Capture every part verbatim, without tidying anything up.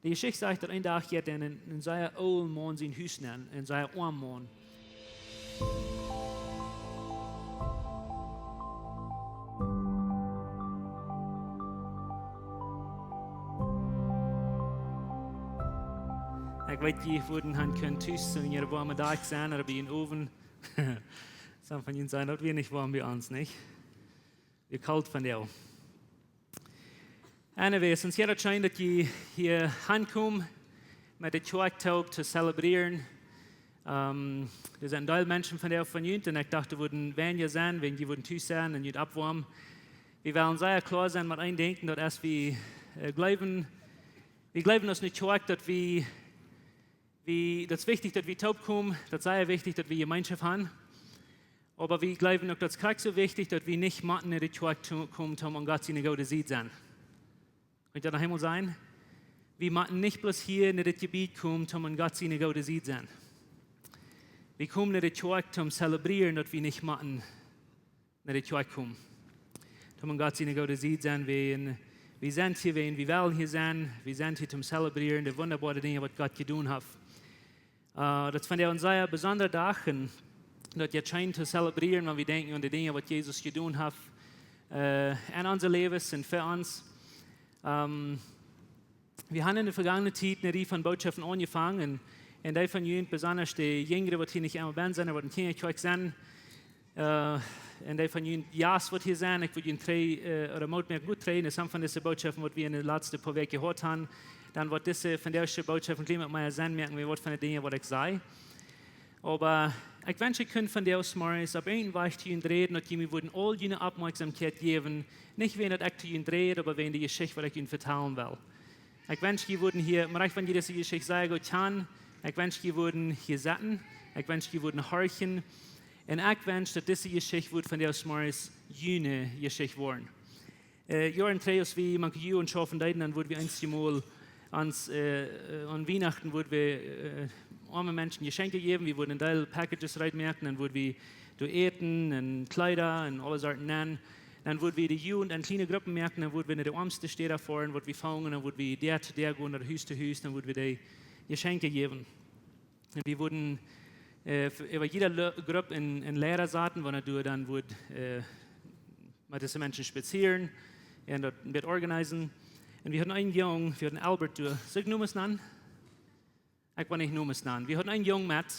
De Jeschicht sajcht, daut een Dach jeit een, een sea oolen Maun sien Hus nenn, een sea oamen Maun. Ekj weet, jie wudden han kunnen tus soo en june woame Dakj sennen ooda bie een Owen. Some von junt sajen, daut wia nich woam bie ons, nich? Wia kolt vondoag. Anyways, ons jeit daut scheen, daut jie hia hankomen met de Kjoakj toop to celebrieren. Ähm, doa sent een Deel Menschen vondoag von junt, un ekj docht, doa wudden weinja sennen, wan jie wudden tus sennen un junt oppwoamen. Wie wellen sea kloa sennen met een Dinkj, daut es, wie, äh, jleewen, wie jleewen aus eene Kjoakj, daut wie, wie, daut es wichtich, daut wie toopkomen, daut es sea wichtich, daut wie Jemeenschoft haben. Oba wie jleewen uk, daut es krakjt soo wichtich, daut wie nich motten no de Kjoakj to-, komen, om aun Gott siene goode Sied sennen. Kaun ekj daut noch eemol sajen? Wie motten nich bloos hia no dit Jebied komen, om aun Gott siene goode Sied sennen. Wie komen no de Kjoakj, om to celebrieren, daut wie nich motten no de Kjoakj komen, om aun Gott siene goode Sied sennen, wan wie sent hia, wan wie wellen hia sennen, wie sent hia, om to celebrieren de wundaboare Dinja, waut Gott jedonen haft. Äh, daut es vondoag een sea besondra Dach, un daut jeit scheen to celebrieren, wan wie denkjen aun de Dinja, waut Jesus jedonen haft, äh, en onse Läwes un fa ons. Ähm, wie haben en de vegonne Tiet eene Rieej von Bootschoften aunjefongen, un, un dee von junt, besonda de jinjre, waut hia nich emma benne sent, waut en Kjinjakjoakj sent, äh, un dee von junt, jo, waut hia sent, ekj wudd junt trigj, äh, ooda Moot moaken, goot trigj, un some von dise Bootschoften, waut wie en de latste poa Wäakj jeheet haben, dan woat dise, von dise Bootschoften kjlien mea Senn moaken, wie waut von de Dinja, waut ekj saj. Oba ekj wensch, ekj kunn vondoag zemorjes opp eenen Wajch to junt räden, daut jie mie wudden aul june Oppmoakjsomkjeit jäwen, nich wäajen daut ekj to junt räd, oba wäajen de Jeschicht, waut ekj junt vetalen well. Ekj wensch, jie wudden hia, mau ekj, wan jie dise Jeschicht sea goot kjanen, ekj wensch, jie wudden hia sitten, ekj wensch, jie wudden horchen, un ekj wensch, daut dise Jeschicht wudd vondoag zemorjes june Jeschicht woaren. Äh, Joaren trigj, aus wie mank junt schaufen deeden, dan wudd wie eenjemol ons, äh, äh, aun Wienachten wudd wie, äh, oame Menschen Jeschenkje jäwen. Wie wudden een Deel Packages reed moaken, dan wudd wie doa Äten un Kjleeda un aule Sorten nenn. Dan wudd wie de Jugend en kjliene Gruppen moaken, dan wudd wie no de oamste Städa foaren, waut wie fungen, dan wudd wie Däa to Däa gonen, ooda Hus to Hus, dan wudd wie dee Jeschenkje jäwen. Un wie wudden, äh, f-, äwa jiede Le-, Grupp een, een Leida saten, waut doa dan wudd, äh, met dise Menschen spazieren un daut een bät organisieren. Un wie hauden eenen Jung, wie hauden Albert doa. Saul ekj Nomes nanen? Ekj well nich Nomes nanen. Wie hauden eenen Jung met.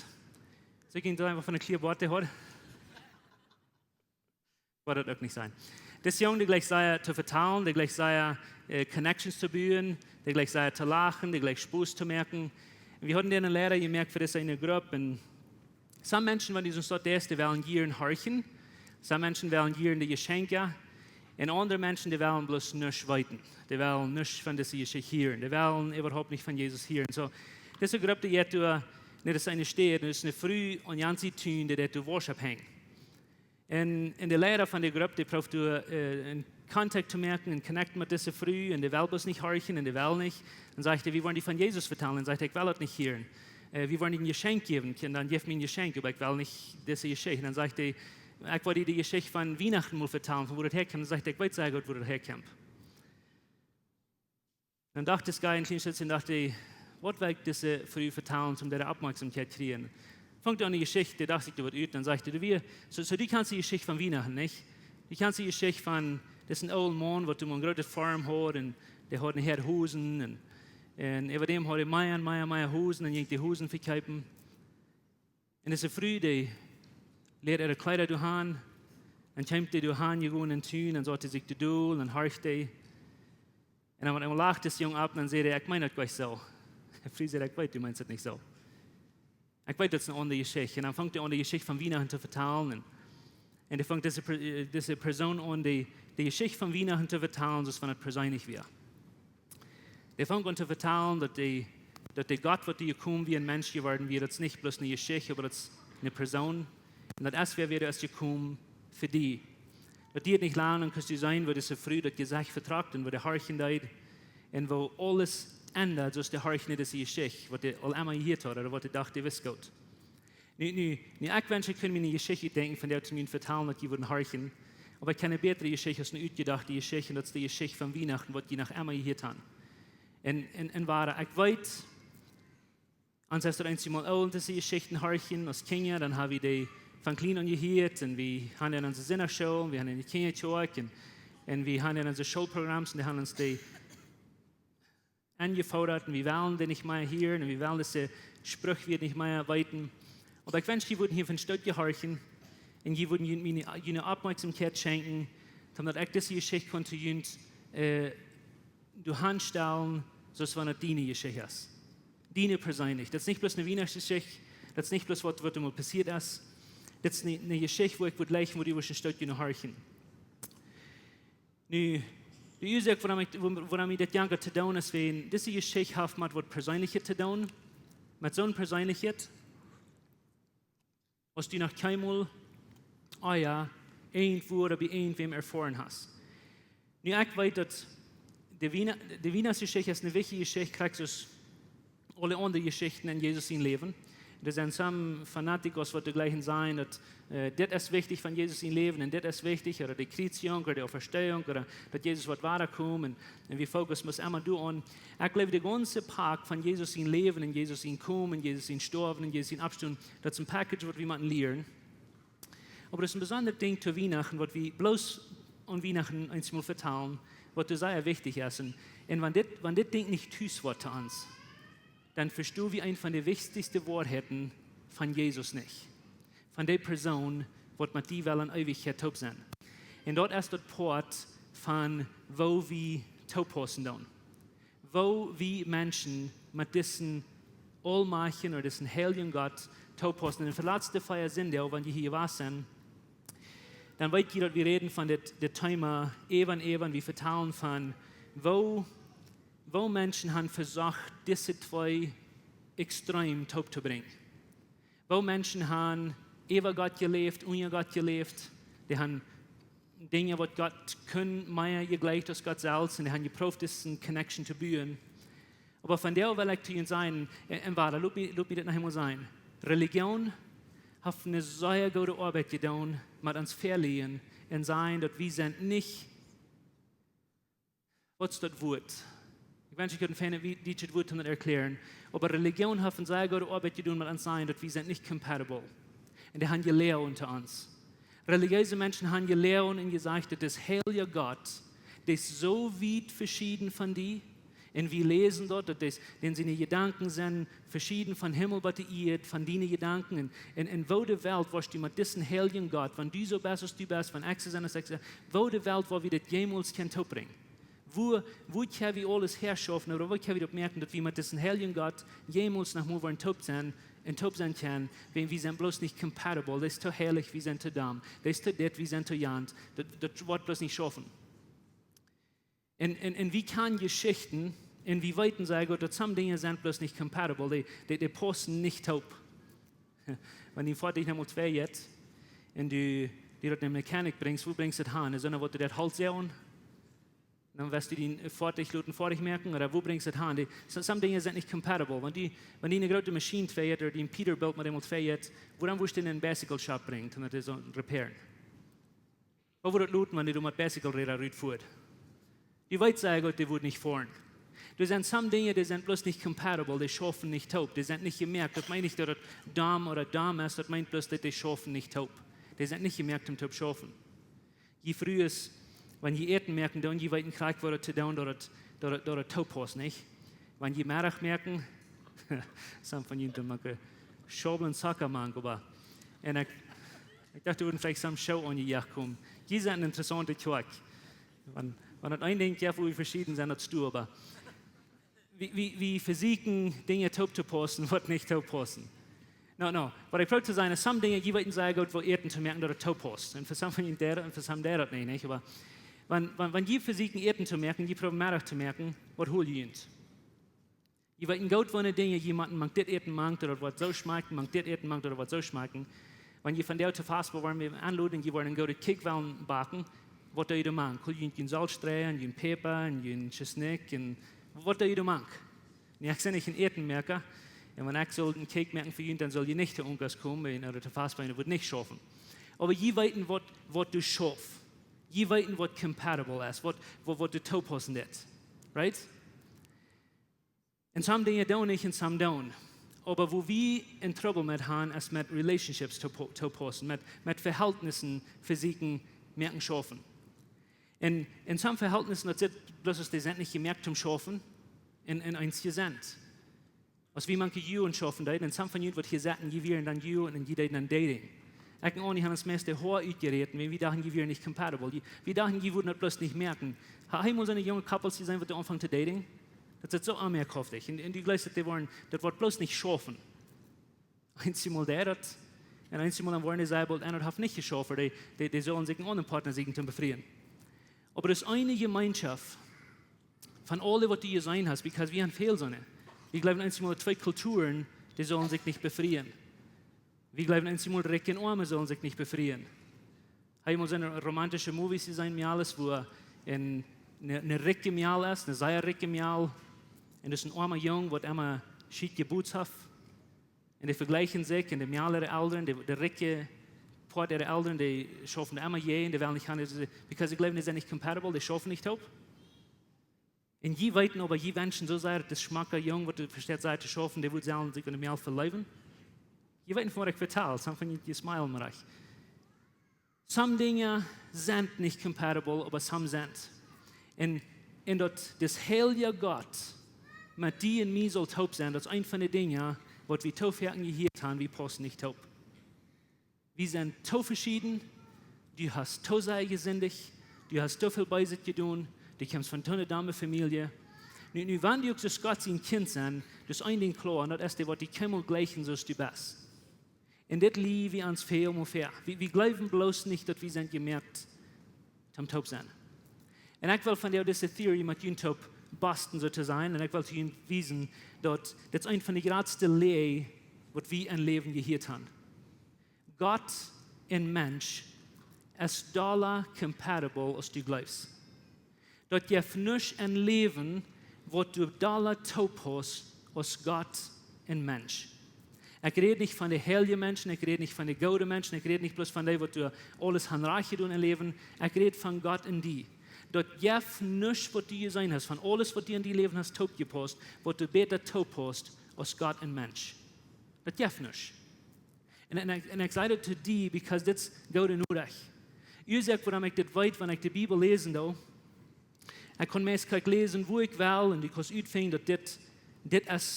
Saul ekj junt eefach von de Kjliabort hia? Woat daut uk nich sennen. Dise Jung, dee jleicht sea to vetalen, dee jleicht sea, äh, Connections to buen, dee jleicht sea to lachen, dee jleicht Spos to moaken. Un wie hauden dan een Leida jemoakt fa dise eene Grupp. Un some Menschen, wan dee soo een Stoot es, dee wellen jieren horchen. Some Menschen wellen jieren de Jeschenkja. Un aundre Menschen, dee wellen bloos nuscht weeten. Dee wellen nuscht von dise Jeschicht hieren. Dee wellen äwahaupt nich von Jesus hieren. Soo, dise Grupp, dee jeit doa, nä, daut es eene Städ, daut es eene Fru, un janse Tiet, dee deit doa Woaschoft henjen. Un, un de Leida von de Grupp, dee proowt doa, äh, een Kontakt to moaken, een Connect met dise Fru, un dee well bloos nich horchen, un dee well nich. Dan sajcht hee: "Wie wellen die von Jesus vetalen." Dan sajcht hee: "Ekj well daut nich hieren. Äh, wie wellen die een Jeschenkj jäwen." "Kjint, dan jeff mie een Jeschenkj, oba ekj well nich dise Jeschicht." Dan sajcht hee: "Ekj well die de Jeschicht von Wienachten mol vetalen, von wua daut häakjemt." Dan sajcht hee: "Ekj weet sea goot, wua daut häakjemt." Dan docht dis Guy een kjlien Stootje un docht hee: "Waut well ekj dise Fru vetalen, om äare Oppmoakjsomkjeit to kjrieen?" Funk aun de Jeschicht, docht sikj doa waut ut, dan sajcht hee: "Du, wie, soo, soo, du kjanst de Jeschicht von Wienachten, nich? Du kjanst de Jeschicht von disen oolen Maun, waut doa eene groote Farm haud, un dee haud een Häad Hosen, un, un äwa däm haud hee mea un mea un mea Hosen, un jinkj de Hosen vekjeepen. Un dise Fru, dee läd äare Kjleeda doa han, un kjeem dee doa han, jegonen em Tun, un saut dee sikj doa dol, un horcht dee." Un dan, dan lacht dis Jung opp, un dan sajcht hee: "Ekj meen daut nich soo." De Fru sajcht: "Ekj weet, du meenst daut nich soo. Ekj weet, daut es eene aundre Jeschicht." Un dan fangt hee aun, de Jeschicht von Wienachten to vetalen. Un, un dee fangt dise Per-, äh, dise Persoon aun, de, de Jeschicht von Wienachten to vetalen, soo aus wan daut perseenlich wia. Dee fangt aun to vetalen, daut de, daut de Gott, waut doa jekomen wia, een Mensch jeworden wia, daut es nich bloos eene Jeschicht, oba daut es eene Persoon. Un daut es, wäa wia, es jekomen fa die. Daut diat nich lang, dan kunst du seenen, woo dise Fru daut Jesecht vetrakt un woo dee horchen deed. Un woo aules endad, soo aus dee horcht no dise Jeschicht, waut dee aul emol jehieet haud, ooda waut dee docht, dee wist goot. Nu, nu, nu, ekj wensch, ekj kunn mie eene Jeschicht denkjen, von dee to mie vetalen, daut jie wudden horchen. Oba ekj kjann eene bätre Jeschicht aus eene utjedochte Jeschicht, un daut es de Jeschicht von Wienachten, waut jie noch emma jehieet haben. Un, un, un wada, ekj weet, ons es daut eensjemol oolt, dise Jeschichten horchen, aus Kjinja, dan ha wie dee von kjlien aun jehieet, un wie han en onse Sindachschool, wie han en de Kjinjakjoakj, un, un wie han en onse Schoolprogramms, un dee han ons dee enjefoddat, un wie wellen dee nich mea hieren, un wie wellen dise Spruch wada nich mea weeten. Oba ekj wensch, jie wudden hia von Stoot jehorchen, un jie wudden jun-, miene, june Oppmoakjsomkjeit schenkjen, soo daut ekj dise Jeschicht kunn to junt, äh, doa hanstalen, soo aus wan et diene Jeschicht es. Diene perseenlich. Daut es nich bloos eene Wienachtsjeschicht, daut es nich bloos waut, waut emol passieet es. Daut es eene, eene Jeschicht, wua ekj wudd jleichen, wua jie wudd een Stoot kunnen horchen. Nu, de Uasoak, wuarom ekj, wuarom, wuarom ekj dit jankat to doonen, es wäajen dise Jeschicht haft met waut Perseenlichet to doonen. Met soon Perseenlichet, aus du noch kjeenmol, ah jo, irjentwua ooda bie irjentwäm erfoaren hast. Nu, ekj weet, daut de Wiena-, de Wienachtsjeschicht es eene wichtje Jeschicht, krakjt soo aus aule aundre Jeschichten en Jesus sien Läwen. Doa sent some Fanatikers, waut doa jleichen sajen, daut, äh, dit es wichtich von Jesus sien Läwen un dit es wichtich, ooda de Kjriezjunk ooda de Auferstehung, ooda daut Jesus woat wadakomen, un, un wie focussen ons emma doaraun. Ekj jleew, de gaunze Pack von Jesus sien Läwen un Jesus sien Komen, Jesus sien Stoawen un Jesus sien Oppstonen, daut es een Package, waut wie motten lieren. Oba daut es een besondret Dinkj to Wienachten, waut wie bloos aun Wienachten eensjemol vetalen, waut doa sea wichtich es. Un, un wan dit, wan dit Dinkj nich tus woat to ons, dan vestonen wie eent von de wichtichste Woarheiten von Jesus nich. Von dee Persoon, waut met die well en Eewichkjeit toop sennen. Un daut es daut Poat von woo wie toopaussen doonen. Woo wie Menschen met disen aulmajchtjen ooda disen heiljen Gott toopaussen. Un de latste vea Sindach, wan jie hia jewast sent, dan weet jie, daut wie räden von dit, dit Thema, äwa un äwa, wie vetalen von woo, woo Menschen han vesocht, dise twee extrem toop to brinjen. Woo Menschen han äwa Gott jeläft, unja Gott jeläft, dee han Dinja, waut Gott kunn, mea jejlikjt aus Gott selfst, un dee han jeprooft, dise connection to buen. Oba von doa well ekj to junt sajen, un, un wada, lot mie, lot mie dit noch eemol sajen. Religion haft eene sea goode Oabeit jedonen met ons väalieen un sajen, daut wie sent nich, waut es daut Wuat? Ekj wensch, ekj kunn een feinet, wie, dietschet Wuat daut erkjlären. Oba Religion haft eene sea goode Oabeit jedonen met ons sajen, daut wie sent nich compatible. Un dee han jeloagen to ons. Relijeese Menschen han jeloagen un jesajcht, daut es heilja Gott, dee es soo wiet veschieden von die. Un wie läsen doa, daut es, dän siene Jedanken sent veschieden von Himmel bat de Ieed, von diene Jedanken. Un, un, un woo de Welt woascht du met disen heiljen Gott, wan du soo best aus du best, wan ekj soo sie aus ekj sie, woo de Welt woa wie dit jemols kjennen toopbrinjen? Woo, woo kjenn wie aules häaschaufen, ooda woo kjenn wie daut moaken, daut wie met disen heiljen Gott jemols noch mol woaren toop sennen, un toop sennen kjennen, wan wie sent bloos nich compatible, dee es too heilich, wie sent too domm, dee es too dit, wie sent too jant, daut, daut woat bloos nich schaufen. Un, un, un wie kjanen Jeschichten, un wie weeten sea goot, daut some Dinja sent bloos nich compatible, dee, dee, dee paussen nich toop. Wan dien Foatich noch mol twei jeit, un du, du daut no de Mechanic brinjst, wua brinjst du daut han? Es daut waut du daut Holt säd? Dan woascht du dien Foatich loten foadich moaken, ooda wua brinjst du daut han? Dee, so, some Dinja sent nich compatible. Wan du, wan du eene groote Maschien twei jeit, ooda dien Peterbilt met eemol twei jeit, wuarom woascht du dän en eene Bicycle Shop brinjen, om daut to repairen? Woo woat daut loten, wan du met Bicycle Räda rutfoascht? Du weetst sea goot, dee woat nich foaren. Doa sent some Dinja, dee sent bloos nich compatible, dee schaufen nich toop, dee sent nich jemoakt. Daut meent nich, daut et domm ooda domm es, daut meent bloos, daut dee schaufen nich toop. Dee sent nich jemoakt, om toop schaufen. Jie Frues, wan jie Äten moaken, dan jie weeten krakjt, waut to doonen, daut et, daut et, daut et toopaust, nich? Wan jie Meddach moaken, some von junt moaken Schaubel un Socka mank, oba, un ekj, ekj docht, doa wudden veleicht some Schoh aunjejoacht komen. Jie sent eene interessante Kjoakj. Wan, wan et een Dinkj jeft, wua wie veschieden sent, daut es doa, oba wie, wie, wie vesieekjen Dinja toop to paussen, waut nich toop paussen. No, no, waut ekj proow to sajen es, some Dinja, jie weeten sea goot, woo Äten to moaken, daut et toopaust. Un fa some von junt deit et, un fa some deit et nich, nich? Oba wan, wan, wan jie vesieekjen Äten to moaken, jie proowen Meddach to moaken, waut hool jie junt? Jie weeten goot, waut Dinja jie motten mank dit Äten mank, daut et woat soo schmakjen, mank dit Äten mank, daut et woat soo schmakjen. Wan jie von doa to Fastfood woaren aunloden, jie woaren goode Kjäakj wellen backen, waut doo jie doa mank? Hool jie jun Solt, jun Päpa, jun Tschesnikj, un waut doo jie doa mank? Nu, ekj sie nich een Ätenmoaka. Un wan ekj sull een Kjäakj moaken fa junt, dan sull jie nich to Unkas komen, un daut to Fastfood woat nich schaufen. Oba jie weeten, waut, waut doa schauft. Jie weeten, waut compatible es, waut, waut, waut doa toopaussen deit. Right? Un some Dinja doonen nich un some doonen. Oba wua wie en Trubbel met han, es met Relationships to, to paussen, met, met Vehältnissen vesieekjen, moaken, schaufen. Un, un some Vehältnissen, daut sitt bloos, aus dee sent nich jemoakt toom schaufen, un, un eenje sent. Aus wie mank junt schaufen deeden, un some von junt waut hia sitten, jie wieren dan junt un jie deeden dan dating. Ekj un Annie han ons meist de Hoa utjerät, wiels wie dochten, jie wieren nich compatible. Jie, wie dochten, jie wudden daut bloos nich moaken. Ha, ha jie mol soone junge Couples jeseenen, waut doa aunfangen to daten? Daut sitt soo aunmoakhaftich. Un, un du jleefst, daut dee woaren, daut woat bloos nich schaufen. Eenjemol deit daut. Un eenjemol dan woaren dee sea boolt, un daut haft nich jeschauft, dee, dee, dee sellen sikj eenen aundren Partner sieekjen toom befrieen. Oba daut es eene Jemeenschoft von aule, waut du jeseenen hast, because wie han väl soone. Wie jleewen eenjemol twee Kulturen, dee sellen sikj nich befrieen. Wie jleewen eenjemol, rikj un oam sellen sikj nich befrieen. Ha jie mol soone romantische Movies jeseenen, mejal es, wua een, een, een rikja Mejal es, een sea rikja Mejal, un daut es een oama Jung, waut emma schietje Boots haft. Un dee vejlikjen sikj, un de Mejal äare Elren, de, de rikje Poat äare Elren, dee schaufen emma je, un dee wellen nich gonen, because see jleewen, dee sent nich compatible, dee schaufen nich toop. Un jie weeten oba, jie wenschen soo sea, daut de schmocka Jung, waut doa vesteit sea to schaufen, dee wudd sellen sikj aun de Mejal veleewen. Jie weeten, von waut ekj vetal, some von junt smilen, oba ekj. Some Dinja sent nich compatible, oba some sent. Un, un daut, daut heilja Gott met die un mie saul toop sennen, daut es eent von de Dinja, waut wie too foaken jehieet han, wie paussen nich toop. Wie sent too veschieden, du hast too sea jesindicht, du hast too väl Beeset jedonen, du kjemst von too ne domme Famielje. Nu, nu, wan du uk soo aus Gott sien Kjint sent, daut es een Dinkj kloa, un daut es, dee woat die kjeenmol jlikjen, soo aus du best. Un dit lia wie ons väl mea väa. Wie, wie jleewen bloos nich, daut wie sent jemoakt toom toop sennen. Un ekj well vondoag dise theory met junt toop busten, soo to sajen. Un ekj well to junt wiesen, daut dit es eent von de jratste Läajen, waut wie em Läwen jehieet han. Gott un Mensch es dolla compatible aus du jleefst. Daut jeft nuscht em Läwen, waut du dolla toopaust aus Gott un Mensch. Ekj räd nich von de heilje Menschen, ekj räd nich von de goode Menschen, ekj räd nich bloos von dee, waut du aules han rajcht jedonen em Läwen. Ekj räd von Gott un die. Daut jeft nuscht, waut du jeseenen hast, von aules, waut du en dien Läwen hast toopjepaust, waut du bäta toopaust aus Gott un Mensch. Daut jeft nuscht. Un, un ekj, un ekj saj daut to die, because dit es goode Norecht. Uasoak, wuarom ekj dit weet, wan ekj de Bibel läsen doo. Ekj kaun meist krakjt läsen, wua ekj well, un ekj kaun utfinjen, daut dit, dit es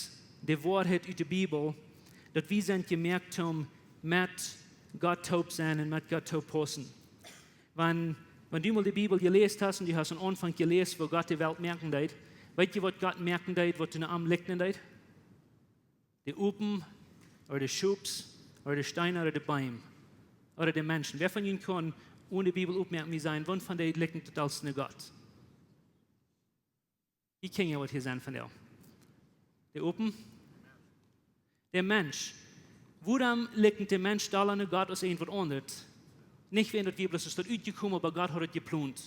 de Woarheit ut de Bibel, daut wie sent jemoakt om met Gott toop sennen un met Gott toop paussen. Wan, wan du mol de Bibel jeläst hast un du hast aum Aunfank jeläst, woo Gott de Welt moaken deed, weetst du, waut Gott moaken deed, waut doa aum likjnen deed? De Oapen, ooda de Schoops, ooda de Steena, ooda de Beem, ooda de Menschen. Wäa von junt kaun, one de Bibel opmoaken, mie sajen, woon von dee likjent daut aulste no Gott? Jie kjennen jo waut hia sennen von dee. De Oapen? De Mensch. Wuarom likjent de Mensch dolla no Gott aus irjent waut aundret? Nich wäajen daut wie bloos es daut utjekomen, oba Gott haud daut jeplont.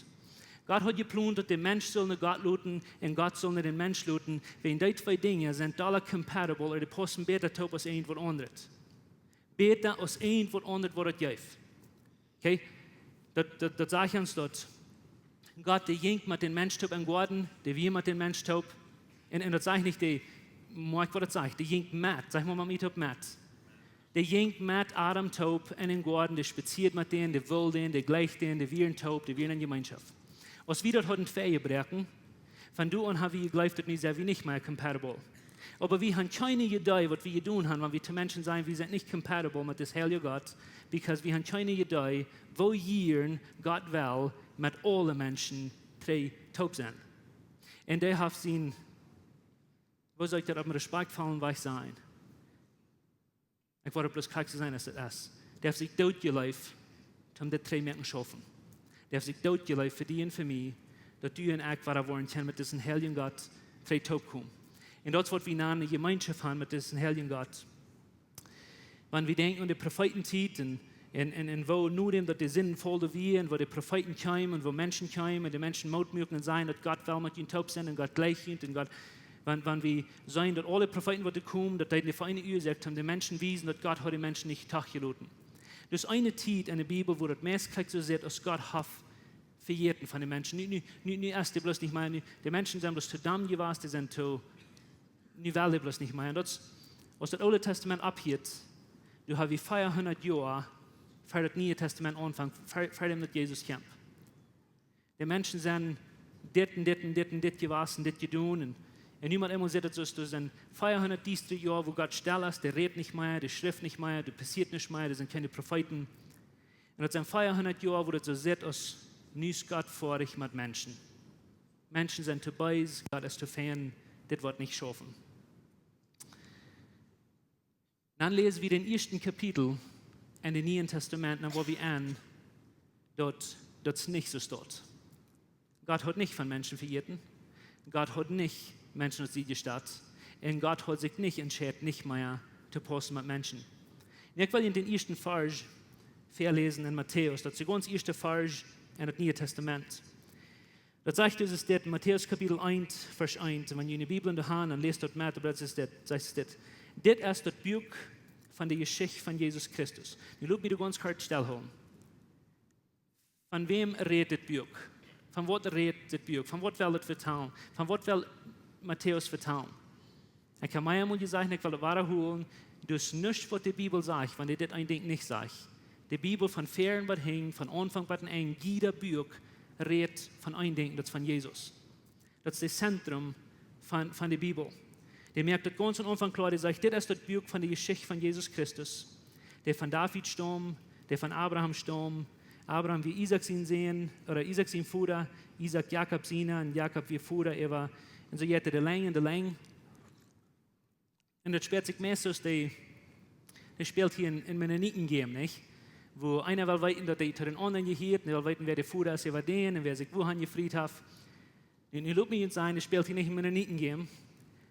Gott haud jeplont, daut de Mensch sull no Gott loten un Gott sull no dän Mensch loten. Wäajen dee twee Dinja sent dolla compatible, ooda dee paussen bäta toop aus irjent waut aundret. Bäta aus irjent waut aundret, waut daut jeft. Okay? Daut, daut, daut sajcht ons daut Gott, dee jinkj met dän Mensch toop em Goaden, dee wia met dän Mensch toop. Un, un daut sajcht nich, dee, moakj waut daut sajcht, dee jinkj met, saj mol met mie toop, met. Dee jinkj met Adam toop en dän Goaden, dee spazieed met dän, dee wull dän, dee jleicht dän, dee wieren toop, dee wieren en Jemeenschoft. Aus wie daut hauden väajebroaken, von doa aun ha wie jejleeft, daut nu sent wie nich mea compatible. Oba wie han kjeene Idee, waut wie jedonen han, wan wie to Menschen sajen, wie sent nich compatible met dis heilje Gott, because wie han kjeene Idee, woo jieren Gott well met aule Menschen trigj toop sennen. Un dee haft sien, woo saul ekj daut opp eenen respektvollen Wajch sajen? Ekj wull bloos krakjt soo sajen aus et es. Dee haft sikj doot jeleeft, om dit trigj moaken schaufen. Dee haft sikj doot jeleeft fa die un fa mie, daut du un ekj wada woaren kjennen met disen heiljen Gott trigj toopkomen. Un daut es, waut wie nanen, ne Jemeenschoft han met disen heiljen Gott. Wan wie denkjen aun de Profeetentiet un, un, un, un woo no däm daut de Sinden follen wia un woo de Profeeten kjeemen un woo Menschen kjeemen un de Menschen Moot muaken un sajen, daut Gott well met junt toop sennen un Gott jleicht junt un Gott, wan, wan wie seenen, daut aule Profeeten, waut doa komen, daut deeden dee fa eene Uasoak, om de Menschen wiesen, daut Gott haud de Menschen nich toojeloten. Daut es eene Tiet enne Bibel, wua daut meist krakjt soo sitt, aus Gott haft vejäten von de Menschen. Nu, nu, nu, nu es dee bloos nich mea, nu, de Menschen sent bloos too domm jewast, dee sent too, Nu well dee bloos nich mea. Un daut, aus daut Oole Testament opphieet, doa ha wie veahundat Joa ver daut Niee Testament aunfangt, ver, ver daut Jesus kjemt. De Menschen sent dit un dit un dit un dit jewast un dit jedonen. Un, un nu met eemol sitt et soo, doa sent veahundat diestre Joa, wua Gott stell es, dee rät nich mea, dee schrift nich mea, doa passieet nuscht mea, doa sent kjeene Profeeten. Un daut sent veahundat Joa, wua daut soo sitt, aus nu es Gott foadich met Menschen. Menschen sent too bees, Gott es too fein, dit woat nich schaufen. Dan läs wie dän ieeschten Kapitel en daut Niee Testament, dan woa wie enn, daut, daut es nich soo doa. Gott haud nich von Menschen vejäten. Gott haud nich Menschen opp siene Sied jestalt. Un Gott haud sikj nich entscheit, nich mea to paussen met Menschen. Un ekj well junt dän ieeschten Varsch väaläsen en Matäus. Daut es de gaunz ieeschte Varsch en daut Niee Testament. Daut sajcht, daut es dit, Matäus Kapitel eent, Varsch eent. Un wan jie june Bibel en de Haunt han, dan läst daut met, oba daut es dit, sajcht dit. Dit es daut Buak von de Jeschicht von Jesus Christus. Nu lot mie doa gaunz kort stellhoolen. Von wäm rät dit Buak? Von waut rät dit Buak? Von waut well et vetalen? Von waut well Matäus vetalen? Ekj hab mie eemol jesajcht, ekj well et wadaholen, daut es nuscht waut de Bibel sajcht, wan dee dit een Dinkj nich sajcht. De Bibel von väaren bat hinjen, von Aunfank bat Enj, jieda Buak rät von een Dinkj, daut es von Jesus. Daut es daut Zentrum von, von de Bibel. Dee moakt daut gaunz aum Aunfank kloa, dee sajcht, dit es daut Buak von de Jeschicht von Jesus Christus, dee von David staumd, dee von Abraham staumd. Abraham wia Isaak sien Sän, ooda Isaak sien Voda, Isaak Jakob siene, un Jakob wia Voda äwa, un soo jeit de Lenj un de Lenj. Un daut spält sikj meist soo aus dee, dee spält hia en, en Mennoniten-Game, nich? Wua eena well weeten, daut dee to dän aundren jehieet, un well weeten, wäa de Voda es äwa dän, un wäa sikj wua han jefriet haft. Nu, nu lot mie junt sajen, dee spält hia nich en Mennoniten-Game.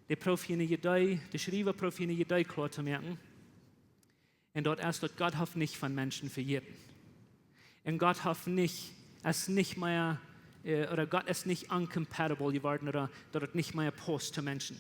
Dee prooft hia ne Idee, de Schriewa prooft hia ne Idee kloa to moaken. Un daut es, daut Gott haft nich von Menschen vejäten. Un Gott haft nich, es nich mea, äh, ooda Gott es nich uncompatible jeworden, ooda daut et nich mea pausst to Menschen.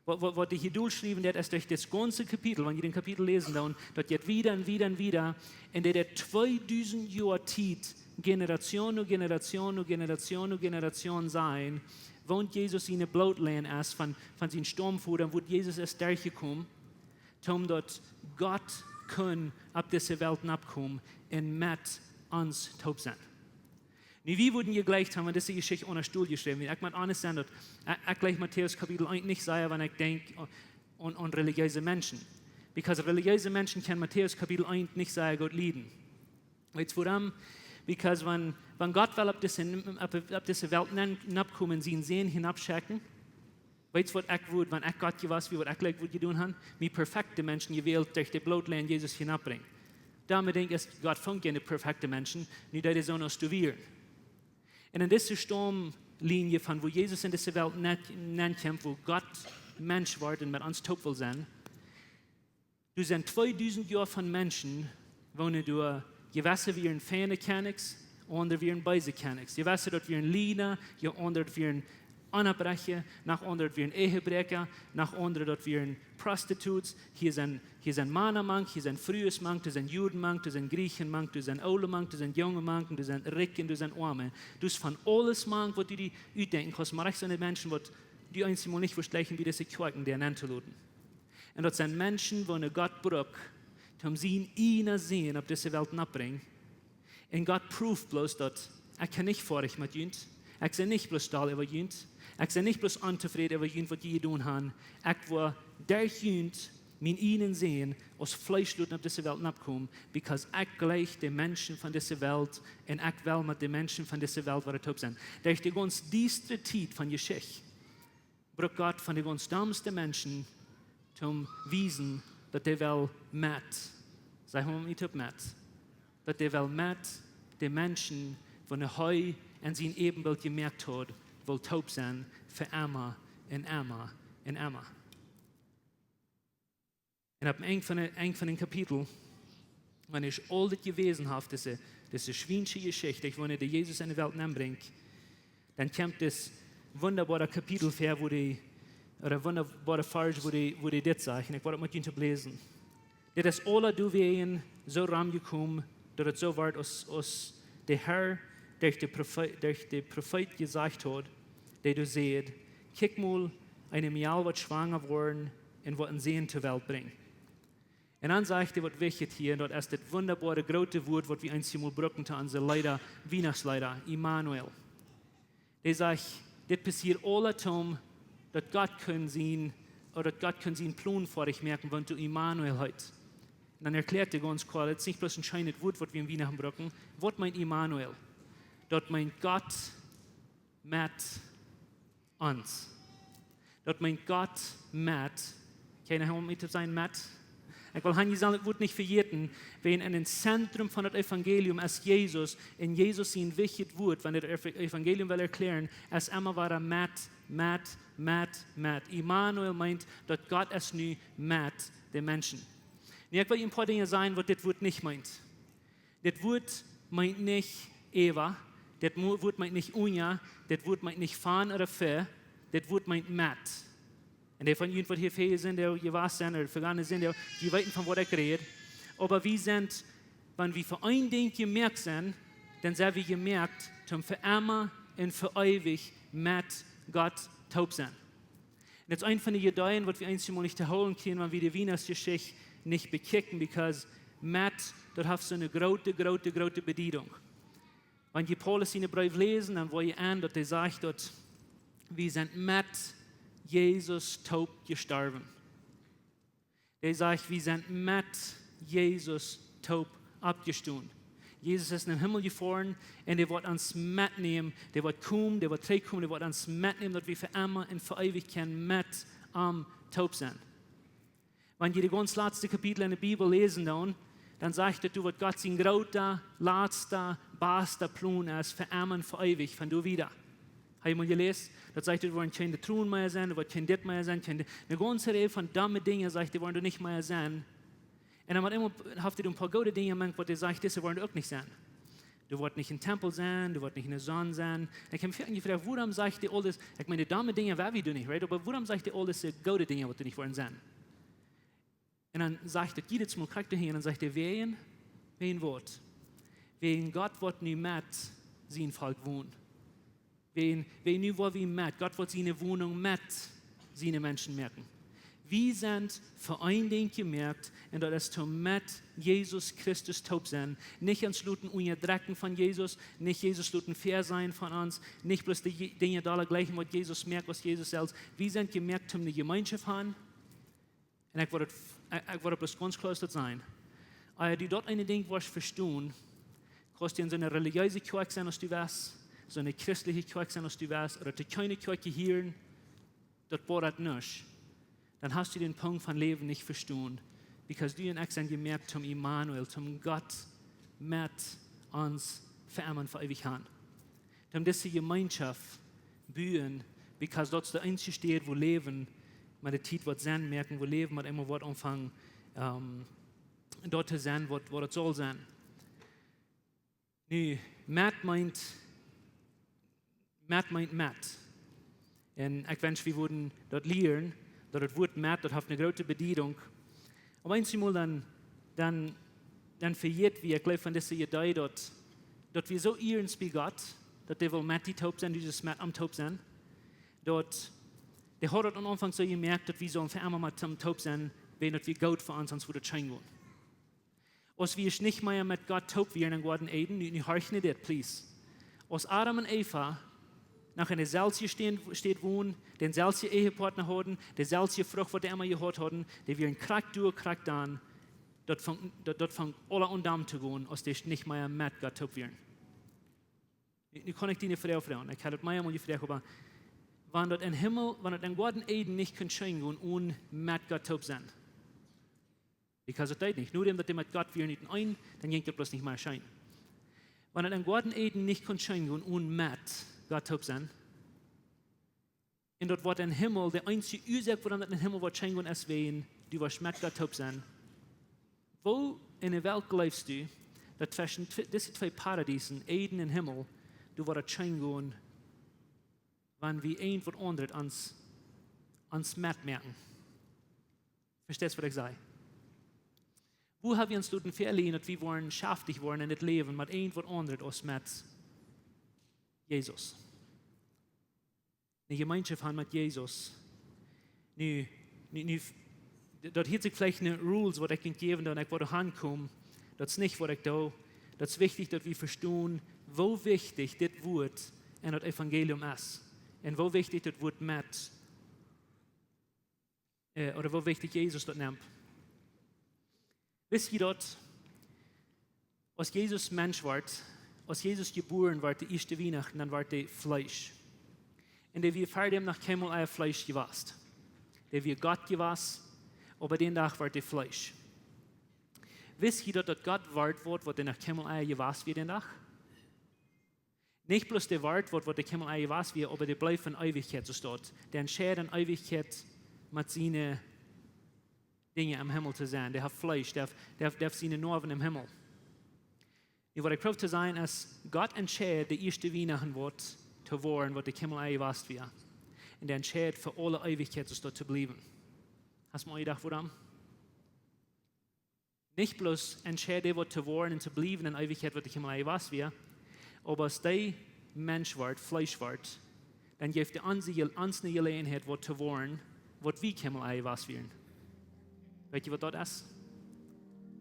Waut, waut, waut dee hia dolschriewen deit, es derch dit gaunze Kapitel, wan jie daut Kapitel läsen, dan, daut jeit wieda un wieda un wieda. Un daut deit tweedusent Joa Tiet, Generation no Generation no Generation no Generation sennen, waut Jesus siene Bloodline es, von, von sien Staumvoda, wua Jesus es derchjekomen, toom daut Gott kunn opp dise Welt noppkomen un met ons toop sennen. Nu, wie wudden jejleeft haben, wan dise Jeschicht onen Stool jeschräwen wia. Ekj mott honest sennen, daut, ekj, ekj jleich Matäus Kapitel eent nich sea, wan ekj denkj aun, aun relijeese Menschen. Because relijeese Menschen kjennen Matäus Kapitel eent nich sea goot lieden. Weetst wuarom? Because wan, wan Gott well opp dise, opp, opp dise Welt nen-, noppkomen, sienen Sän hia noppschekjen, weetst waut ekj wudd, wan ekj Gott jewast wia, waut ekj jlikj wudd jedonen han? Mie perfekte Menschen jewält, derch de Bloodline Jesus hia noppbrinjen. Doamet denkj ekj, es Gott funk kjeene perfekte Menschen, nu deed hee soo aus du wia. Un en dise Staumlinie von wua Jesus en dise Welt nen-, nenkjeem, wua Gott Mensch wort un met ons toop wull sennen, doa sent tweedusent Joa von Menschen, wua nu doa, jewesse wieren feine Kjennichs, aundre wieren beese Kjennichs. Jewesse, daut wieren Liena, je aundre wieren Enjebräakja, noch aundre wieren Ehebräakja, noch aundre, daut wieren Prostitutes. Hia sent, hia sent Mana mank, hia sent Frues mank, doa sent Juden mank, doa sent Griechen mank, doa sent Oole mank, doa sent Junge mank, un doa sent Rikje, doa sent Oame. Doa es von aules mank, waut du die utdenkjen kaust. Mau rajcht sent de Menschen, waut du eensjemol nich wurscht jleichen, bie dise Kjoakjen doa nenn to loten. Un daut sent Menschen, wua Gott brukt, toom sienen eenen Sän opp dise Welt noppbrinjen. Un Gott prooft bloos daut, ekj sie nich foadich met junt. Ekj sie nich bloos doll äwa junt. Ekj sie nich bloos ontofräd äwa junt, waut jie jedonen han. Ekj woa derch junt mienen eenen Sän aus Fleesch loten opp dise Welt noppkomen, because ekj jleich de Menschen von dise Welt un ekj well met de Menschen von dise Welt wada toop sennen. Derch de gaunz diestre Tiet von Jeschicht brukt Gott von de gaunz dommste Menschen toom wiesen, daut hee well met, saj mau met, met, daut hee well met de Menschen, waut hee en sien Äbenbilt jemoakt haud, well toop sennen fa emma un emma un emma. Un aum Enj von de, Enj von daut Kapitel, wan ekj aul dit jeläsen hab, dise, dise schwiensche Jeschicht, ekj, wan hee Jesus en de Welt nenbrinjt, dan kjemt dit wundaboare Kapitel väa, wua dee, ooda wundaboare Varsch, wua dee, wua dee dit sajcht. Un ekj well daut met junt läsen. Dit es aula doawäajen soo romjekomen, daut et soo wort aus, aus de Herr derch de Profeet, derch de Profeet jesajcht haud, dee doa säd: Kjikj mol, Eene Mejal woat schwanga woaren un woat een Sän to Welt brinjen. Un dan sajcht hee waut wichtich hia, daut es dit wundaboare groote Wuat waut wie eenjemol brucken to onse Leeda, Wienachtsleeda, Immanuel. Dee sajcht, dit passieet aula toom, daut Gott kunn sien, ooda daut Gott kunn sien Plon foadich moaken, wan hee Immanuel heet. Un dan erkjläat hee gaunz kloa, dit es nich bloos een scheenet Wuat waut wie aun Wienachten brucken. Waut meent Immanuel? Daut meent Gott met ons. Daut meent Gott met. Kjeena haft mie to sajen met. Ekj well hia daut Wuat nich vejäten, wiels en daut Zentrum von daut Evangelium es Jesus, un Jesus sien wichtjet Wuat, wan daut Ev-, Evangelium well erkjlären, es emma wada met, met, met, met. Immanuel meent daut Gott es nu met de Menschen. Nu, ekj well een poa Dinja sajen waut dit Wuat nich meent. Dit Wuat meent nich äwa, dit Mo-, Wuat meent nich unja, dit Wuat meent nich von ooda fa, dit Wuat meent met. Un dee von junt waut hia väl sent, dee jewast sent, ooda vegone sent, dee, dee weeten von waut ekj räd. Oba wie sent, wan wie fa een Dinkj jemoakt sent, dan sent wie jemoakt toom fa emma un fa eewich met Gott toop sennen. Un daut es eent von de Ideeen waut wie eenjemol nich to hoolen kjrieen, wan wie de Wienachtsjeschicht nich bekjikjen, because met, daut haft soone groote, groote, groote Bediedunk. Wan jie Paulus sienen Breef läsen, dan woa jie enn daut hee sajcht daut wie sent met Jesus toop jestorwen. Hee sajcht, wie sent met Jesus toop oppjestonen. Jesus es nom Himmel jefoaren un hee woat ons metnämen, hee woat komen, hee woat trigjkomen, hee woat ons metnämen, daut wie fa emma un fa eewich kjennen met am toop sennen. Wan jie de gaunz latste Kapitel en de Bibel läsen doonen, dan sajcht daut doa waut Gott sien groota, latsta, basta Plon es fa emma un fa eewich, von doa wieda. Hab jie mol jeläst? Daut sajcht, doa woaren kjeene Tronen mea sennen, doa woat kjeen dit mea sennen, kjeen dit. Eene gaunze Rieej von domme Dinja, sajcht, dee woaren doa nich mea sennen. Un dan met eemol haft hee een poa goode Dinja jemoakt, waut hee sajcht, dise woaren doa uk nich sennen. Doa woat nich een Tempel sennen, doa woat nich eene Sonn sennen. Un ekj hab mie jefroagt, wuarom sajcht hee aules, ekj meen, de domme Dinja woa wie doonen nich, right? Oba wuarom sajcht hee aules, äh, goode Dinja, waut doa nich woaren sennen? Un dan sajcht daut jiedes Mol krakjt doa hinja, un dan sajcht hee, wäajen, wäajen waut? Wäajen Gott woat nu met sien Volkj wonen. Wäajen, wäajen nu woa wie met, Gott woat siene Wonunk met siene Menschen moaken. Wie sent fa een Dinkj jemoakt, un daut es toom met Jesus Christus toop sennen. Nich ons loten unjadrekjen von Jesus, nich Jesus loten väa sennen von ons, nich bloos de Je-, Dinja dolla jlikjen waut Jesus moakt aus Jesus selfst. Wie sent jemoakt toom de Jemeenschoft han. Un ekj woa daut, ekj, ekj woa daut bloos gaunz kloa sajen. Ea du daut eene Dinkj woascht vestonen, kaust du en soone relijeese Kjoakj sennen aus du west, soone christelje Kjoakj sennen aus du west, ooda to kjeene Kjoakj jehieren, daut bodat nuscht. Dan hast du dän Punkt von Läwen nich vestonen, because du un ekj sent jemoakt toom Immanuel, toom Gott met ons fa emma un fa eewich han. Toom dise Jemeenschoft buen, because daut es de eensje Städ, wua Läwen met de Tiet woat Senn moaken, wua Läwen met eemol woat aunfangen, ähm, daut to sennen, waut, waut et saul sennen. Nu, met meent, met meent met. Un ekj wensch, wie wudden daut lieren, daut daut Wuat met, daut haft eene groote Bediedunk. Oba eenjemol dan, dan, dan vejäten wie, ekj jleew, von dise Idee, daut, daut wie soo iernst bie Gott, daut hee well met die toop sennen, du sust met am toop sennen. Daut, hee haud daut aum Aunfank soo jemoakt, daut wie soo fa emma met am toop sennen, wiels daut wia goot fa ons, ons wudd daut scheen gonen. Aus wie ieescht nich mea met Gott toop wieren em Goaden Eden, nu, nu horch no dit, please. Aus Adam un Eva noch en deselwje Städ, Städ wonden, dänselwjen Ehepartner hauden, deselwje Frucht, waut dee emma jehaut hauden, dee wieren krakjt doa, krakjt dan, daut funk, daut, daut funk aula aun domm to gonen, aus dee nich mea met Gott toop wieren. Nu, nu kaun ekj die eene Froag froagen. Ekj haud daut mie eemol jefroagt, oba wan daut em Himmel, wan daut em Goaden Eden nich kunn scheen gonen, onen met Gott toop sennen. Because daut deed nich. Nodäm daut dee met Gott wia nich en een, dan jinkj daut bloos nich mea scheen. Wan daut em Goaden Eden nich kunn scheen gonen, onen met Gott toop sennen. Un daut waut em Himmel, de eensje Uasoak wuarom daut em Himmel woat scheen gonen, es wiels du woascht met Gott toop sennen. Woo en de Welt jleefst du, daut tweschen tw-, dise twee Paradiesen, Eden un Himmel, doa woat daut scheen gonen, wan wie eent waut aundret ons, ons metmoaken? Vesteist, waut ekj saj? Woo ha wie ons loten veleiden, daut wie woaren schaftich woaren en dit Läwen met eent waut aundret aus met Jesus? Eene Jemeenschoft han met Jesus, Nu, nu, nu, daut hieet sikj veleicht no Rules, waut ekj kunn jäwen, dan ekj wudd hankomen. Daut es nich, waut ekj doo. Daut es wichtich, daut wie vestonen, woo wichtich dit Wuat en daut Evangelium es. Un woo wichtich daut Wuat met, äh, ooda woo wichtich Jesus daut nemt. Wist jie daut, aus Jesus Mensch wort, aus Jesus jebuaren wort, de ieeschte Wienachten, dan wort hee Fleesch. Un hee wia ver däm noch kjeenmol ea Fleesch jewast. Hee wia Gott jewast, oba dän Dach wort hee Fleesch. Wist jie daut, daut Gott Wort wort, waut hee noch kjeenmol ea jewast wia dän Dach? Nich bloos de Wort, waut, waut hee kjeenmol ea jewast wia, oba dee bleef en Eewichkjeit, soo steit. Dee entscheid en Eewichkjeit met siene Dinja em Himmel to sennen. Dee haft Fleesch, dee haft, dee haft, dee haft siene Noawen em Himmel. Nu, waut ekj proow to sajen es, Gott entscheid de ieeschte Wienachten, waut to woaren, waut hee kjeenmol ea jewast wia. Un dee entscheid fa aule Eewichkjeit, soo steit, to bliewen. Hast mol jedocht, wuarom? Nich bloos entscheid hee, waut to woaren un to bliewen en Eewichkjeit, waut hee kjeenmol ea jewast wia, oba aus hee Mensch wort, Fleesch wort, dan jeef hee ons, ons ne Jeläajenheit, waut to woaren, waut wie kjeenmol ea jewast wieren. Weet jie, waut daut es?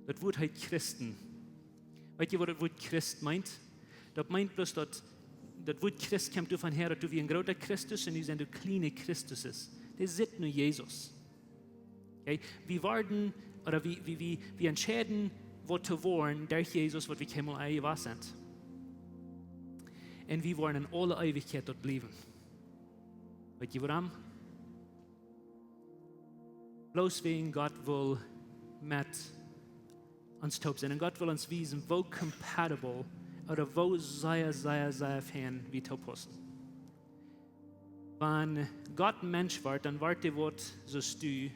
Daut Wuat heet Christen. Weet jie, waut daut Wuat Christ meent? Daut meent bloos daut, daut Wuat Christ kjemt doavon häa, daut du wia een groota Christus un nu sent du kjliene Christuses. Dee sitt no Jesus. Okay? Wie worden, ooda wie, wie, wie, wie entscheiden, waut to woaren derch Jesus, waut wie kjeenmol ea jewast sent. Un wie woaren en aule Eewichkjeit doa bliewen. Weet jie wuarom? Bloos wäajen Gott well met ons toop sennen. Un Gott well ons wiesen, woo compatible ooda woo sea, sea, sea fein wie toop paussen. Wan Gott Mensch wort, dan wort hee waut soo aus du,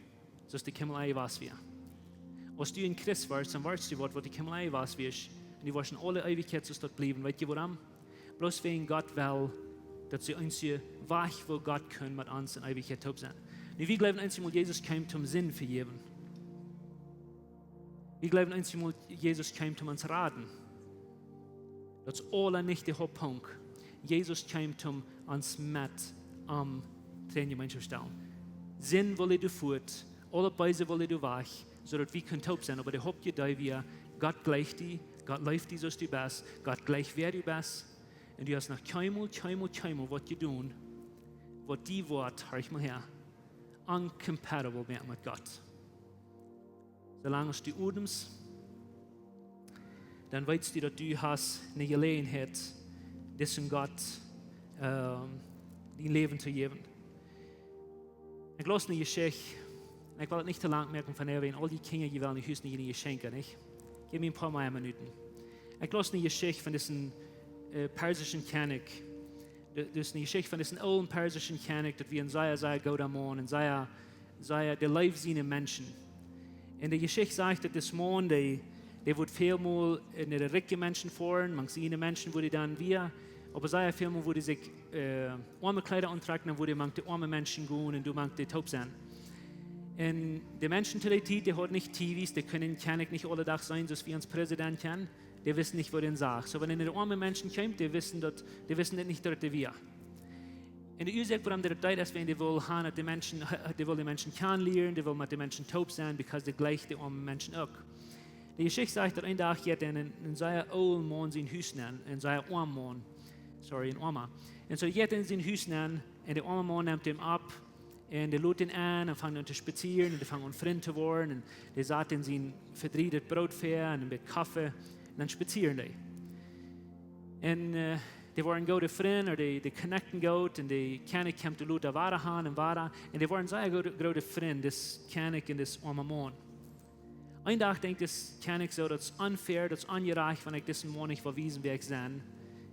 soo aus hee kjeenmol ea jewast wia. Aus du een Christ wortst, dan wortst du waut, waut hee kjeenmol ea jewast wia. Un du woascht en aule Eewichkjeit soo doa bliewen. Weet jie wuarom? Bloos wäajen Gott well, daut see eensje Wajch, woo Gott kunn met ons en Eewichkjeit toop sennen. Nu, wie jleewen eensjemol, Jesus kjeem toom Sind vejäwen. Wie jleewen eensjemol, Jesus kjeem toom ons raden. Daut es aula nich de Hauptpunkt. Jesus kjeem toom ons met am trigj en Jemeenschoft stalen. Sind wull hee doa fuat, aul daut Beese wull hee doa wajch, soo daut wie kunnen toop sennen. Oba de Hauptidee wia, Gott jleicht die, Gott leeft die soo aus du best, Gott jleicht wäa du best. Un du hast noch kjeenmol, kjeenmol, kjeenmol waut jedonen, waut die woat, horch mol häa, uncompatible moaken met Gott. Soo lang aus du odemst, dan weetst du, daut du hast ne Jeläajenheit, disen Gott, ähm, dien Läwen to jäwen. Ekj laus ne Jeschicht, un ekj well daut nich too lang moaken von äwa, un aul dee Kjinja, dee wellen nu Hus nich en Jeschenkj, nich? Jeff mie een poa mea Minuten. Ekj laus ne Jeschicht von disen, äh, persischen Kjennich. Daut, daut es ne Jeschicht von disen oolen persischen Kjennich, daut wia een sea, sea gooda Maun, un sea, sea, dee leewd siene Menschen. Un de Jeschicht sajcht, daut dis Maun, dee, dee wudd välmol no de rikje Menschen foaren, mank siene Menschen wudd hee dan wia, oba sea välmol wudd hee sikj, äh, oame Kjleeda auntrakjen, dan wudd hee mank de oame Menschen gonen un doa mank dee toop sennen. Un de Menschen to dee Tiet, dee hauden nich T Vs, dee kunnen Kjennich nich aule Dach seenen, soo aus wie ons President kjennen. Dee wisten nich, woo dee sach. Soo, wan hee no de oame Menschen kjeem, dee wisten daut, dee wisten daut nich, daut dee wia. Un de Uasoak, wuarom dee daut deed, es, wiels dee wull han, daut de Menschen, dee wull de Menschen kjanen lieren, dee wull met de Menschen toop sennen, because dee jleicht de oame Menschen uk. De Jeschicht sajcht, daut een Dach jeit een, een sea oola Maun sien Hus nenn, een sea oama Maun, sorry, een oama. Un soo jeit hee en sien Hus nenn, un de oama Maun nemt am opp, un dee lot am aun un fangt aun to spazieren un dee fangt aun Frind to woaren un dee sat am sien vedrieedet Broot väa un een bät Koffe un dan spazieren dee. Un, äh, dee woaren goode Frind, ooda dee, dee connecten goot un de Kjennich kjemt doa lota wada han un wada. Un dee woaren sea goode, goode Frind, dis Kjennich un dis oama Maun. Een Dach denkjt dis Kjennich soo, daut es unfair, daut es onjerajcht, wan ekj disen Maun nich well wiesen, wäa ekj sie.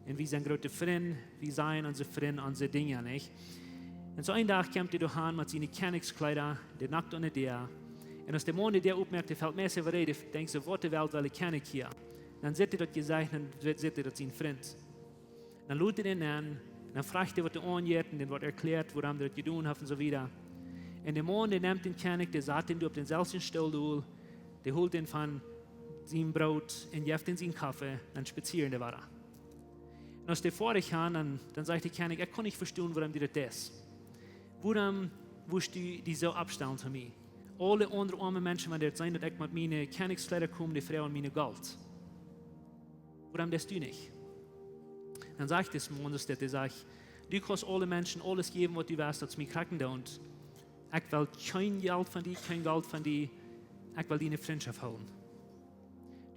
Un wie sent groote Frind, wie sajen onse Frind onse Dinja, nich? Un soo een Dach kjemt hee doa han met siene Kjennichskjleeda, dee knackt aun de Däa. Un aus de Maun de Däa opmoakt, dee felt meist äwaree, dee denkjt soo, waut de Welt well de Kjennich hia? Dan sitt hee daut Jesecht, dan sitt hee daut sien Frind. Dan lot hee dän nenn, dan froagt hee, waut doa aunjeit, un dän woat erkjläat, wuarom hee daut jedonen haft un soo wieda. Un de Maun, dee nemt dän Kjennich, dee sat am doa opp dän selwjen Stool dol, dee holt am von sien Broot un jeft am sien Koffe, dan spazieren dee wada. Un aus dee foadich sent, dan, dan sajcht de Kjennich: "Ekj kaun nich vestonen, wuarom du daut deist. Wuarom Wurscht du die soo oppstalen to mie? Aule aundre oame Menschen, wan dee seenen, daut ekj met miene Kjennichskjleeda kom, dee froagen mie no Golt. Wuarom deist du nich? Dan sajcht dis Maun, daut dee sajcht: Du kaust aule Menschen aules jäwen, waut du west, daut see mie krakjt doonen. Ekj well kjeen Jelt von die, kjeen Golt von die. Ekj well diene Frintschoft hoolen.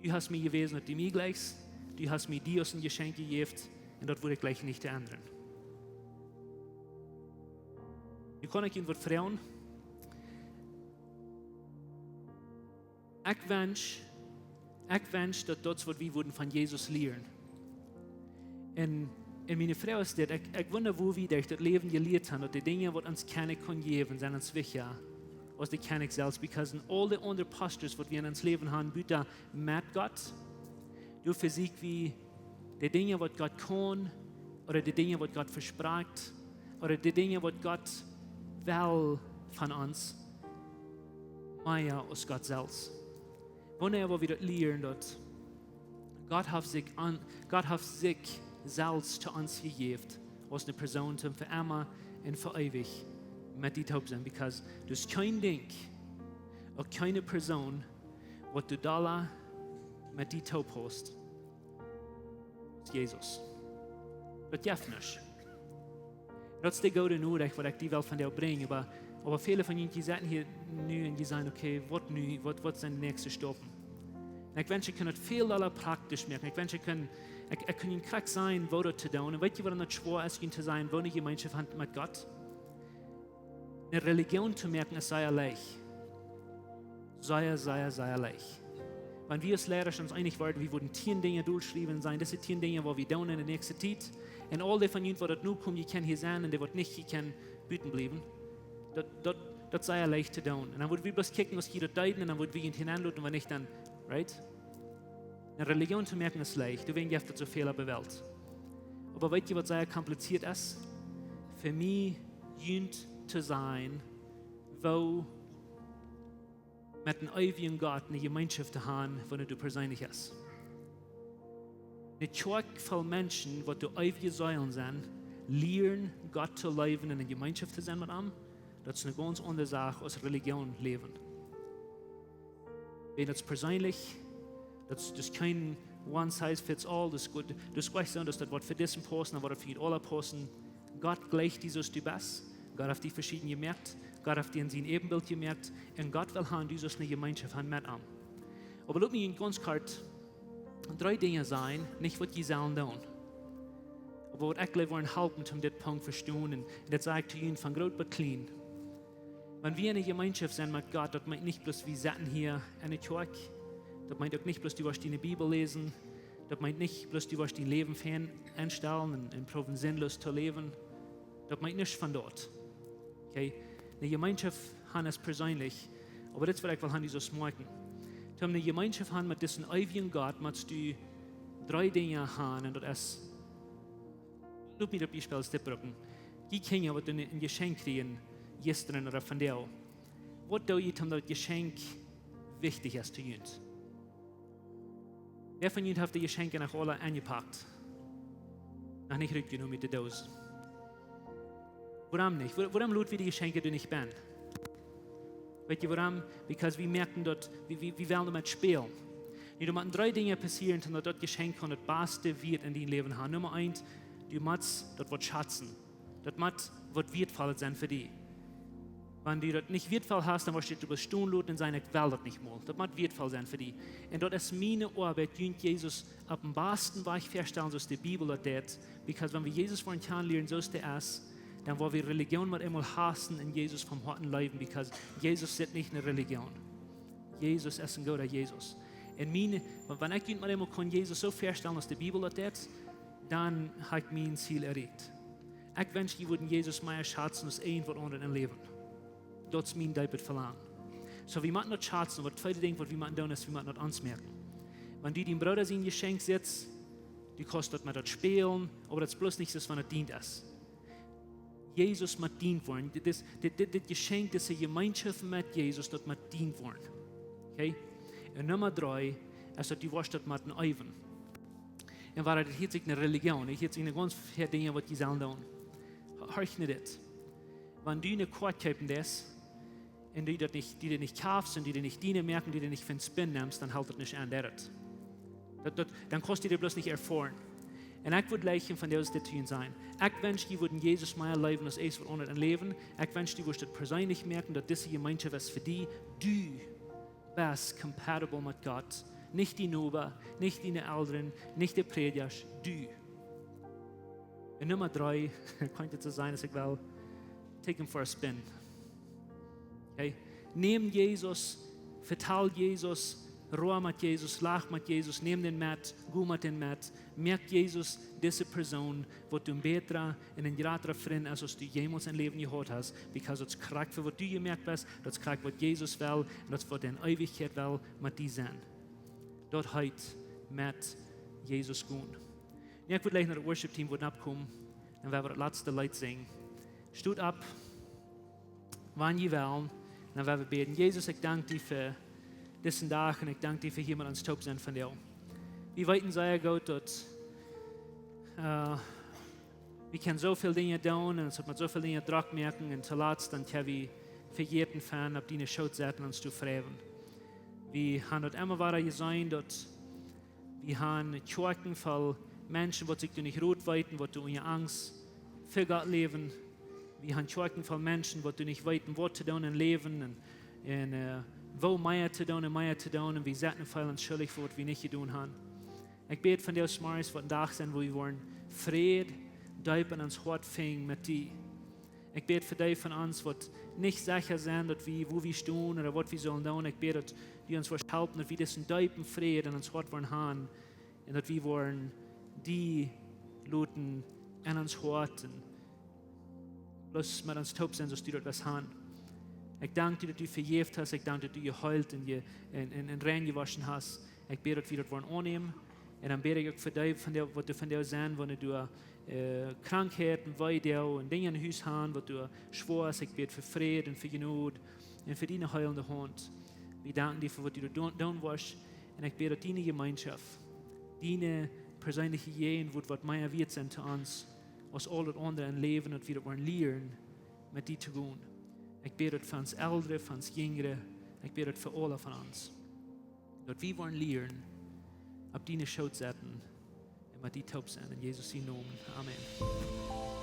Du hast mie jewäsen, daut du mie jlikjst. Du hast mie die aus een Jeschenkj jejäft. Un daut wudd ekj jlikj nich to endren. Nu kaun ekj junt waut froagen. Ekj wensch, ekj wensch, daut daut es, waut wie wudden von Jesus lieren. Un, un miene Froag es dit: ekj, ekj wunda, woo wie derch daut Läwen jelieet haben, daut de Dinja, waut ons Kjennich kaun jäwen, sent ons wichtja aus de Kjennich selfst. Because en aule aundre postures, waut wie en ons Läwen haben, buta met Gott, doa vesäkj wie de Dinja, waut Gott kaun, ooda de Dinja, waut Gott vesprakjt, ooda de Dinja, waut Gott well von ons, mea aus Gott selfst. Wanea woa wie daut lieren, daut Gott haft sikj aun, Gott haft sikj selfst to ons jejäft, aus eene Persoon, toom fa emma un fa eewich met die toop sennen. Because doa es kjeen Dinkj, uk kjeene Persoon, waut doa dolla met die toop paust aus Jesus. Daut jeft nuscht. Daut es de goode Norecht, waut ekj die well vondoag brinjen, oba, oba väle von junt, jie setten hia nu un jie sajen: Okay, waut nu? Waut, waut sent de näakjste Stappen? Un ekj wensch, ekj kunn daut väl dolla praktisch moaken. Ekj wensch, ekj kunn, ekj, ekj kunn junt krakjt sajen, woo daut to doonen. Un weet jie, wuarom daut schwoa es, junt to sajen, woo ne Jemeenschoft han met Gott? Ne Relijoon to moaken es sea leicht. Sea, sea, sea leicht. Wan wie aus Leidasch ons eenich wieren, wie wudden tieen Dinja dolschriewen, sajen: Dise tieen Dinja, waut wie doonen en de näakjste Tiet. Un aul dee von junt, waut daut nu kjennen, jie kjennen hia sennen, un dee, waut nich, jie kjennen buten bliewen. Daut, daut, daut es sea leicht to doonen. Un dan wudden wie bloos kjikjen, aus jie daut deeden, un dan wudden wie junt hia enloden, wan nich, dan, right? Ne Relijoon to moaken es leicht, doawäajen jeft daut soo väl opp de Welt. Oba weet jie, waut sea kompliziert es? Fa mie, junt to sajen, woo met dän eewjen Gott ne Jemeenschoft to han, wan et doa perseenlich es. Ne Kjoakj voll Menschen, waut doa eewje Seelen sent, lieren Gott to leewen un ne Jemeenschoft to sennen met am, daut es ne gaunz aundre Sach aus Relijoon läwen. Wan daut perseenlich, daut es, daut es kjeen one size fits all, daut es goot, daut es nich soo, daut daut woat fa disen paussen, dan woat daut fa dän aundren paussen. Gott jlikjt die soo aus du best. Gott haft die veschieden jemoakt. Gott haft die en sien Äwenbilt jemoakt. Un Gott well han, du saust ne Jemeenschoft han met am. Oba lot mie junt gaunz kort dree Dinja sajen, nich waut jie sellen doonen, oba waut ekj jleew woaren halpen, om dit Punkt vestonen. Un, un daut saj ekj to junt von groot bat kjlien. Wan wie en ne Jemeenschoft sent met Gott, daut meent nich bloos, wie setten hia en ne Kjoakj. Daut meent uk nich bloos, du woascht diene Bibel läsen. Daut meent nich bloos, du woascht dien Läwen fein enstalen un, un proowen sinnlos to läwen. Daut meent nuscht von daut. Okay? Ne Jemeenschoft han es perseenlich, oba dit es, waut ekj well han, du saust moakjen. Om ne Jemeenschoft han met disen eewjen Gott, motst du dree Dinja han, un daut es, lot mie daut Biespel aus dit brucken. Dee Kjinja, waut een, een Jeschenkj kjrieejen jistren ooda vondoag. Waut doo jie, om daut Jeschenkj wichtich es to junt? Wäa von junt haft de Jeschenkja noch aula enjepakt? Noch nich rutjenomen ut de Doos. Wuarom nich? Wua-, wuarom lot wie de Jeschenkja doa nich bie? Weet jie wuarom? Because wie moakjen daut, wie, wie, wie wellen doamet spälen. Nu, doa motten dree Dinja passieren, om daut daut Jeschenkj kaun daut baste Wieet en dien Läwen han. Numma eent, du motst daut waut schazen. Daut mott waut Wieetvollet sennen fa die. Wan du daut nich wieetvoll hast, dan woascht du daut stonen loten un sajen: Ekj well daut nich mol. Daut mott wieetvoll sennen fa die. Un daut es miene Oabeit, junt Jesus opp dän basten Wajch väastalen, soo aus de Bibel daut deit. Because wan wie Jesus woaren kjanen lieren, soo aus hee es, dan woa wie Relijoon met eemol hausen un Jesus von Hoaten leewen, because Jesus sitt nich en Relijoon. Jesus es een gooda Jesus. Un miene, wan, wan ekj junt met eemol kaun Jesus soo väastalen, soo aus de Bibel daut deit, dan hab ekj mien Ziel erreicht. Ekj wensch, jie wudden Jesus mea schazen aus irjent waut aundret em Läwen. Daut es mien deepet Velangen. Soo, wie motten daut schazen, oba daut tweede Dinkj, waut wie motten doonen, es, wie motten daut ons moakjen. Wan du dien Brooda sien Jeschenkj sitst, du kaust daut met daut spälen, oba daut es bloos nich soo, wan daut dient es. Jesus mott dient woaren. Dit es, dit, dit, dit Jeschenkj, dise Jemeenschoft met Jesus, daut mott dient woaren. Okay? Un Numma dree es, daut du woascht daut motten eewen. Un woo daut hieet sikj ne Relijoon, daut hieet sikj ne gaunz väl Dinja, waut jie sellen doonen. Ho-, horch no dit. Wan du ne Koat kjeepen deist un du daut nich, du dee nich kjafst un du dee nich diene moaken, du dee nich von Spin nemst, dan helt daut nich aun, deit daut. Daut, daut, dan kaust du dee bloos nich erfoaren. Un ekj wudd jleichen von dee dit to sajen. Ekj wensch, du wurscht Jesus mea leewen aus eent waut aundret em Läwen. Ekj wensch, du wurscht daut perseenlich moaken, daut dise Jemeenschoft es fa die. Du best compatible met Gott. Nich dien Noba, nich diene Elren, nich de Prädjasch, du. Un Numma dree, kaun et soo sennen, aus ekj well, take him for a spin. Okay? Näm Jesus, vetal Jesus, roa met Jesus, lach met Jesus, näm dän met, go met dän met, moak Jesus dise Persoon, waut du een bätra un een jratra Frint es, aus du jemols em Läwen jehaut hast, because daut es krakjt fa waut du jemoakt best, daut es krakjt waut Jesus well, un daut es waut hee en Eewichkjeit well met die sennen. Daut heet met Jesus gonen. Nu, ekj wudd jlikj no daut worship team woat oppkomen un wie woaren daut latste Leet sinjen. Stot opp, wan jie wellen, dan woa wie bäden. Jesus, ekj dank die fa disen Dach un ekj dank die fa hia met ons toop sennen vondoag. Wie weeten sea goot daut, äh, wie kjennen soo väl Dinja doonen un ons met soo väl Dinja drock moaken un toolatst dan kjenn wie vejäten von opp diene Schoot setten un ons to freiwen. Wie haben daut emma wada jeseenen, daut wie haben Kjoakjen voll Menschen, waut sikj doa nich rot weeten, waut doa unja Angst fa Gott läwen. Wie haben Kjoakjen voll Menschen, waut doa nich weeten, waut to doonen em Läwen un, un, äh, woo mea to doonen un mea to doonen. Un wie setten väl ons schuldich fa waut wie nich jedonen haben. Ekj bäd vondoag zemorjes woat een Dach sennen, wua wie woaren Fräd deep en ons Hoat finjen met die. Ekj bäd fa dee von ons, waut nich secha sent, daut wie, wua wie stonen ooda waut wie sellen doonen. Ekj bäd, daut du ons woascht halpen, daut wie disen deepen Fräd en ons Hoat woaren haben un daut wie woaren die loten en ons Hoat un bloos met ons toop sennen, soo aus du daut west haben. Ekj dank die, daut du vejäft hast. Ekj dank, daut du jeheelt un je-, un, un, un rein jewoschen hast. Ekj bäd, daut wie daut woaren aunnämen. Un dan bäd ekj uk fa dee, von dee, waut doa vondoag sent, waut doa, äh, Krankheiten, Weedoag un Dinja em Hus haben, waut doa schwoa es. Ekj bäd fa Fräd un fa Jnod un fa diene heelende Haunt. Wie danken die fa waut du doa doo-, doonen woascht. Un ekj bäd, daut diene Jemeenschoft, diene perseenelje Jäajenwoat, waut mea wieet sennen to ons aus aul daut aundre em Läwen, daut wie daut woaren lieren met die to gonen. Ekj bäd daut fa ons Elren, fa ons Jinjre. Ekj bäd daut fa aule von ons, daut wie woaren lieren opp diene Schoot setten un met die toop sennen. En Jesus sienen Nomen. Amen.